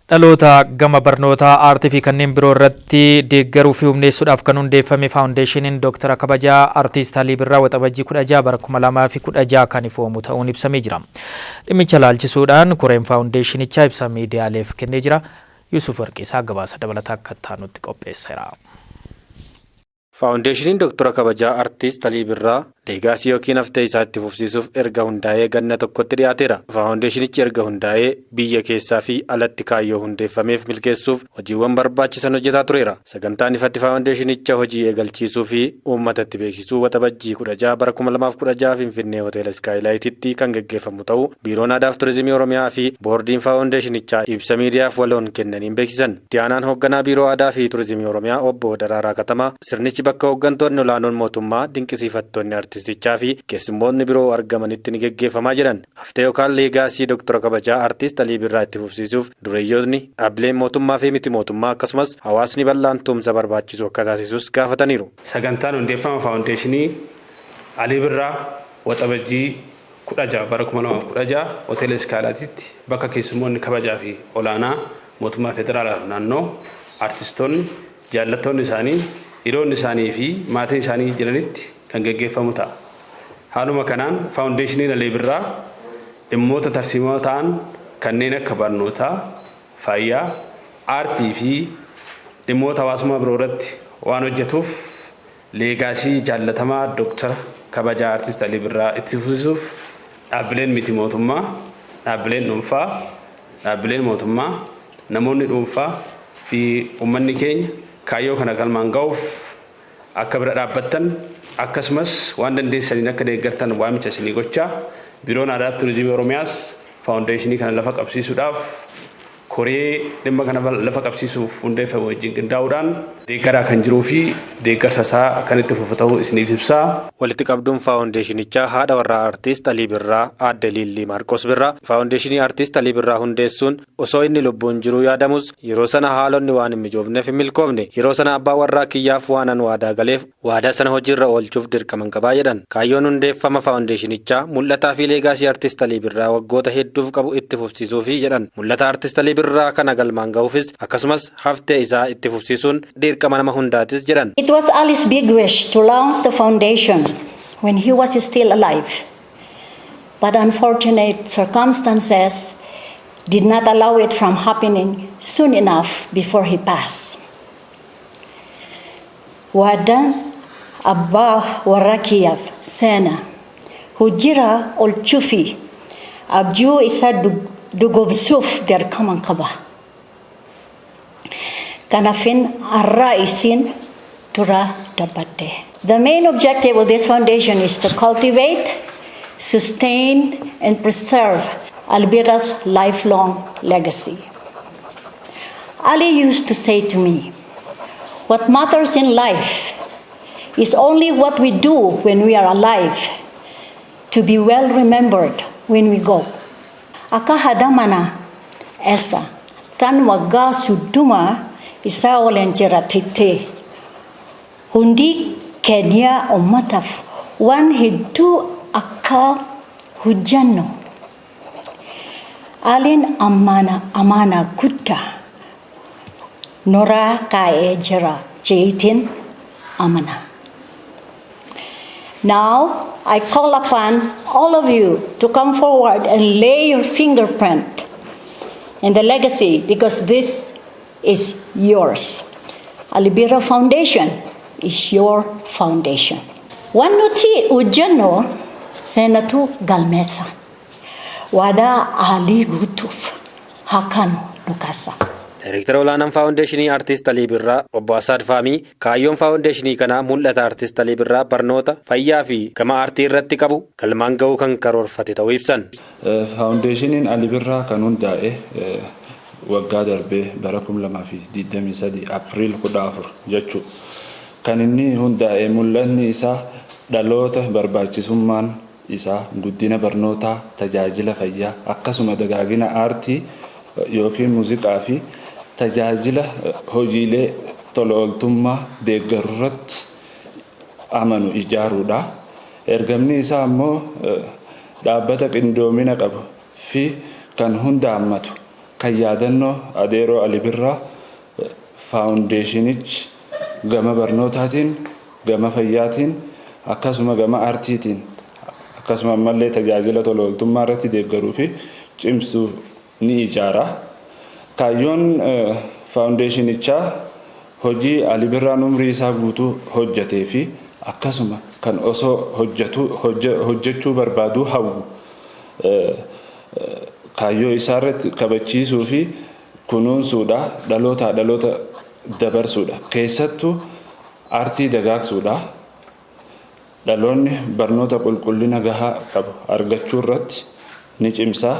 Dhaloota gama barnootaa, aartii fi kanneen biroo irratti deeggaruu fi humneessuudhaaf kan hundeeffame Faawundeeshiniin Dooktara Kabajaa Artiist Alii Birraa Waxabajjii 16 bara 2016 kan ifoomu ta'uun ibsamee jira. Dhimmicha laalchisuudhaan koreen faawundeeshinichaa ibsa miidiyaaleef kennee jira. Yuusuf Warqiisaa gabaasa dabalataa akka itti qopheesseera. Faawundeeshiniin Dooktora Kabajaa Artiist Alii Birraa legacy yookiin haftee isaa itti fufsiisuuf erga hundaa'ee ganna tokkotti dhiyaateera. Faawundeeshinichi erga hundaa'ee biyya keessaa fi alatti kaayyoo hundeeffameef milkeessuuf hojiiwwan barbaachisan hojjetaa tureera. Sagantaan ifatti faawundeeshinicha hojii eegalchiisuu fi uummatatti beeksisuu Waxabajjii 16 bara 2016 Finfinnee Hoteela Iskaayilaayititti kan geggeeffamu ta'uu Biiroon Aadaa fi Turizimii Oromiyaa fi Boordiin Faawundeeshinichaa ibsa miidiyaaf waloon kennaniin beeksisan. Itti aanaan hoogganaa Biiroo Aadaa fi Turizimii Oromiyaa Obbo Daraaraa Katamaa sirnichi bakka hooggantoonni olaanoon mootummaa, dinqisiifattoonni artistichaa fi keessummoonni biroo argamanitti ni geggeeffamaa jedhan. Haftee yookaan legacy Dooktora Kabajaa Artiist Alii Birraa itti fufsiisuuf dureeyyoonni, dhaabbileen mootummaa fi miti mootummaa, akkasumas hawaasni bal'aan tumsa barbaachisu akka taasisus gaafataniiru. Sagantaan hundeeffama Faawundeeshinii Alii Birraa Waxabajjii 16 bara 2016 Hoteela Iskaayilaatitti bakka keessummoonni kabajaa fi olaanaa mootummaa federaalaa fi naannoo, artistoonni, jaallattoonni isaanii, hiriyoonni isaanii fi maatiin isaanii jiranitti kan geggeeffamu ta'a. Haaluma kanaan, Faawundeeshiniin Alii Birraa dhimmoota tarsiimoo ta'an kanneen akka barnootaa, fayyaa, aartii fi dhimmoota hawaasummaa biroo irratti waan hojjetuuf, legacy jaallatamaa Dooktara Kabajaa Artiist Alii Birraa itti fufsiisuuf dhaabbileen miti mootummaa, dhaabbileen dhuunfaa, dhaabbileen mootummaa, namoonni dhuunfaa fi uummanni keenya kaayyoo kana galmaan ga'uuf akka bira dhaabbattan, akkasumas waan dandeessaniin akka deeggartan waamicha isinii gochaa, Biiroon Aadaa fi Turizimii Oromiyaas faawundeeshinii kana lafa qabsiisuudhaaf koree dhimma kana lafa qabsiisuuf hundeeffame wajjin qindaa'uudhaan deeggaraa kan jiruu fi deeggarsa isaa kan itti fufu ta'uu isiniif ibsaa. Walitti qabduun faawundeeshinichaa haadha warraa Artiist Alii Birraa Aadde Liillii Maarqos Birraa faawundeeshinii Artiist Alii Birraa hundeessuun osoo inni lubbuun jiruu yaadamus, yeroo sana haalonni waan hin mijoofneef hin milkoofne. Yeroo sana abbaa warraa kiyyaaf waanan waadaa galeef waadaa sana hojiirra oolchuuf dirqaman qabaa jedhan. Kaayyoon hundeeffama faawundeeshinichaa mul'ataa fi legacy Artiist Alii Birraa waggoota hedduuf qabu itti fufsiisuufi jedhan. Mul'ata Artiist Alii Birraa kana galmaan ga'uufis akkasumas haftee isaa itti fufsiisuun dirqama nama hundaatis jedhan. It was Ali's big wish to launch the foundation when he was still alive. But unfortunate circumstances did not allow it from happening soon enough before he passed. Waadaan abbaa warra kiyyaaf seena hujjira olchuu fi abjuu isa dhugoomsuuf dirqaman qaba. Kanaafin har'a isin dura dhaabbadhe. The main objective of this foundation is to cultivate, sustain, and preserve Ali Birra's lifelong legacy. Ali used to say to me, "What matters in life is only what we do when we are alive, to be well remembered when we go." Akka haadha mana isaa tan waggaa 30 isaa waliin jiraatte, hundi keenya ummataaf waan hedduu akka hojjennu. Aliin amaana guddaa nurra kaa'ee jira jeetiin amana. Now I call upon all of you to come forward and lay your fingerprint in the legacy, because this is yours. Ali Birra Foundation is your foundation. Waan nuti hojjennu seenatu galmeessa. Waadaa Alii guutuuf harka nu kaasa. Daayireektara olaanaan Faawundeeshinii Artiist Alii Birraa Obbo Asaad Faamii kaayyoon faawundeeshinii kanaa mul'ata Artiist Alii Birraa barnoota, fayyaa fi gama aartii irratti qabu galmaan ga'uu kan karoorfate ta'uu ibsan. Faawundeeshiniin Alii Birraa kan hundaa'e waggaa darbee bara 2023 April 14 jechuudha. Kan inni hundaa'e mul'atni isaa dhaloota barbaachisummaan isaa guddina barnootaa, tajaajila fayyaa, akkasuma dagaagina aartii yookiin muuziqaa fi tajaajila hojiilee tola ooltummaa deeggaru irratti amanu ijaaruudha. Ergamni isaa immoo dhaabbata qindoomina qabu fi kan hunda hammatu. Kan yaadannoo adeeroo Ali Birraa faawundeeshinichi gama barnootaatiin, gama fayyaatiin, akkasuma gama aartiitiin, akkasuma ammallee tajaajila tola ooltummaa irratti deeggaruu fi cimsuu ni ijaara. Kaayyoon faawundeeshinichaa hojii Ali Birraan umrii isaa guutuu hojjetee fi akkasuma kan osoo hojjechuu barbaaduu hawwu kaayyoo isaa irratti kabachiisuu fi kunuunsuudha, dhalootaa dhaloota dabarsuudha. Keessattuu aartii dagaagsuudha. Dhaloonni barnoota qulqullina gahaa qabu argachuu irratti ni cimsa.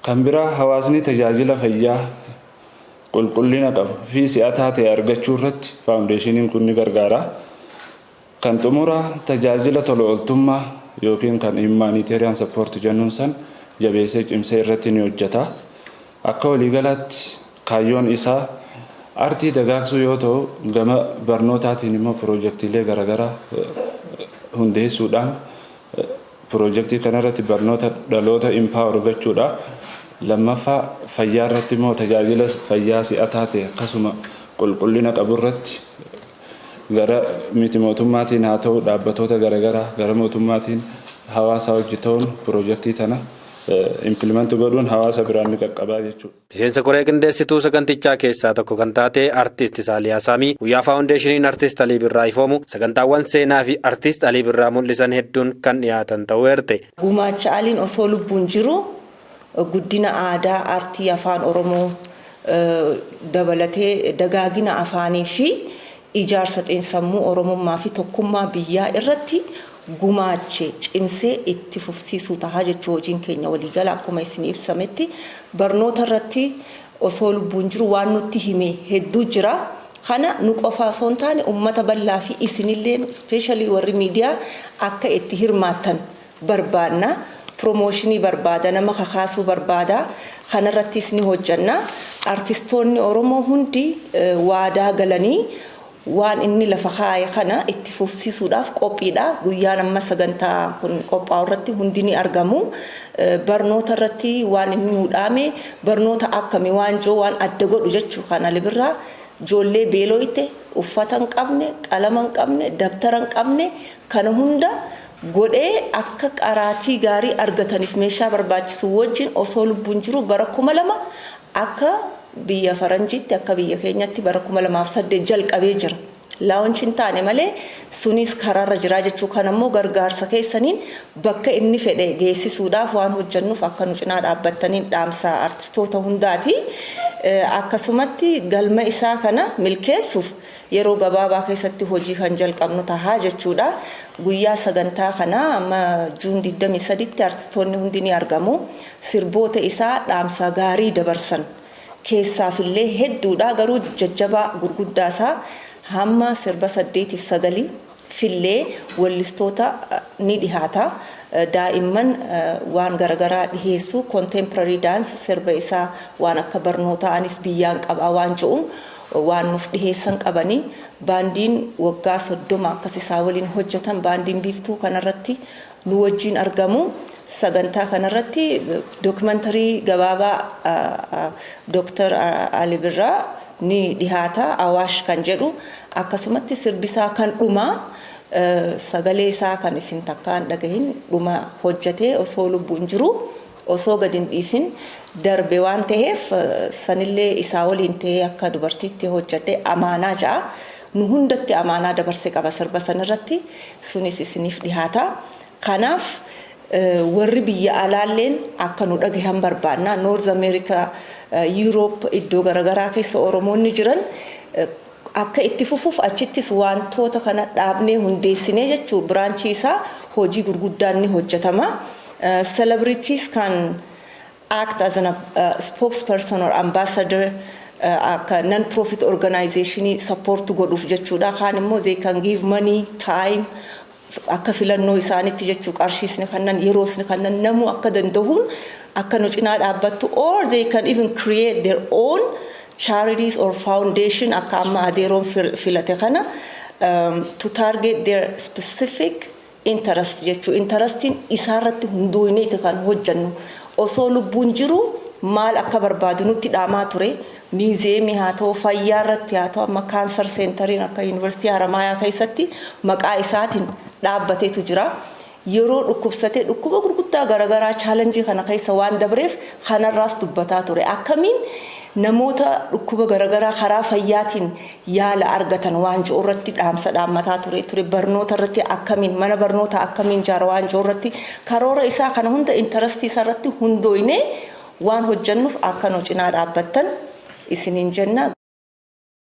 Kan biraa, hawaasni tajaajila fayyaa qulqullina qabu fi si'ataa ta'e argachuu irratti faawundeeshiniin kun ni gargaara. Kan xumuraa, tajaajila tola ooltummaa yookiin kan humanitarian support jennuun san jabeessee cimsee irratti ni hojjeta. Akka waliigalaatti kaayyoon isaa aartii dagaagsuu yoo ta'u, gama barnootaatiin immoo piroojeektiilee garaagaraa hundeessuudhaan piroojeektii kanarratti barnoota dhaloota empower gochuudha. Lammaffaa, fayyaa irratti immoo tajaajila fayyaa si'ataa ta'e akkasuma qulqullina qabu irratti gara miti mootummaatiin haa ta'u, dhaabbatoota garaagaraa gara mootummaatiin hawaasa hojii ta'uun piroojeektii tana implement godhuun hawaasa biraan ni qaqqabaa jechuudha. Miseensa koree qindeessituu sagantichaa keessaa tokko kan taate Artiist Saaliyaa Saamii, guyyaa faawundeeshiniin Artiist Alii Birraa ifoomu sagantaawwan seenaa fi Artiist Alii Birraa mul'isan hedduun kan dhiyaatan ta'uu eerte. Gumaacha Aliin osoo lubbuun jiru guddina aadaa, aartii afaan Oromoo dabalatee dagaagina afaanii fi ijaarsa xiinsammuu Oromummaa fi tokkummaa biyyaa irratti gumaache cimsee itti fufsiisuu tahaa jechuu. Hojiin keenya waliigala akkuma isin ibsametti barnoota irratti osoo lubbuun jiru waan nutti hime hedduu jira. Kana nu qofa osoo hin taane uummata bal'aa fi isinillee, especially warri miidiyaa, akka itti hirmaattan barbaanna. Promotion barbaada, nama kakaasuu barbaada. Kanarrattis ni hojjanna. Artistoonni Oromoo hundi waadaa galanii waan inni lafa kaa'e kana itti fufsiisuudhaaf qophiidha. Guyyaan amma sagantaa kun qophaa'u irratti hundi ni argamu. Barnoota irratti waan inni nuu dhaame, barnoota akkamii waan jiru waan adda godhu jechuu kana, Ali Birraa ijoollee beelooyte, uffata hin qabne, qalama hin qabne, dabtara hin qabne kana hunda godhee akka qaraatii gaarii argataniif meeshaa barbaachisu wajjin osoo lubbuun jiru bara 2000 akka biyya faranjiitti, akka biyya keenyatti bara 2008 jalqabee jira. Launch hin taane malee sunis karaarra jiraa jechuu. Kan ammoo gargaarsa keessaniin bakka inni fedhe geessisuudhaaf waan hojjennuuf akka nu cinaa dhaabbattaniin dhaamsa artistoota hundaati. Akkasumatti galma isaa kana milkeessuuf yeroo gabaabaa keessatti hojii kan jalqabnu tahaa jechuudha. Guyyaa sagantaa kanaa amma June 23tti artistoonni hundi ni argamu. Sirboota isaa dhaamsa gaarii dabarsan keessaafillee hedduudha, garuu jajjabaa gurguddaa isaa hamma sirba saddeetiif sagalii fillee wallistoota ni dhihaata. Daa'imman waan garaagaraa dhiheessu, contemporary dance, sirba isaa waan akka barnootaa anis biyyaan qabaa waan jedhuun waan nuuf dhiheessan qabanii, baandiin waggaa 30 akkas isaa waliin hojjetan, baandiin Biiftuu, kanarratti nu wajjin argamu. Sagantaa kanarratti documentary gabaabaa Dooktar Ali Birraa ni dhihaata, Awaash kan jedhu. Akkasumatti sirbisaa kan dhumaa, sagalee isaa kan isin takkaan dhagahin, dhuma hojjetee osoo lubbuun jiru osoo gadi hin dhiisin darbe waan ta'eef, sanillee isaa waliin ta'ee akka dubartiitti hojjedhe amaanaa ja'a. Nu hundatti amaanaa dabarse qaba sirba sanirratti, sunis isiniif dhihaata. Kanaaf warri biyya alaalleen akka nu dhagahan barbaanna. North America, Europe, iddoo garaagaraa keessa Oromoonni jiran akka itti fufuuf achittis wantoota kana dhaabnee hundeessinee jechuu, branch isaa hojii gurguddaan ni hojjetama. Celebrities can act as a spokesperson or ambassador akka non-profit organization support godhuuf jechuudha. Kaan immoo they can give money, time, akka filannoo isaanitti jechuu, qarshiisni kannan, yeroosni kannan, namuu akka danda'uun akka nu cinaa dhaabbattu, or they can even create their own charities or foundation akka amma adeeroon filate kana to target their specific interest jechuu. Interestiin isaarratti hunduuneeti kan hojjannu. Osoo lubbuun jiru Maal akka barbaadu nutti dhaamaa ture. Museum haa ta'u, fayyaa irratti haa ta'u, amma cancer centeriin akka Yuunivarsiitii Haramaayaa keessatti maqaa isaatiin dhaabbateetu jira. Yeroo dhukkubsatee dhukkuba gurguddaa garaagaraa challenge kana keessa waan dabreef, kanarraas dubbataa ture. Akkamiin namoota dhukkuba garaagaraa karaa fayyaatiin yaala argatan waan jiru irratti dhaamsa dhaammataa ture. Barnoota irratti akkamiin mana barnoota akkamiin ijaara waan jiru irratti karoora isaa kana hunda interest isaa irratti hundooyne waan hojjannuuf akka nu cinaa dhaabbattan isiniin jenna.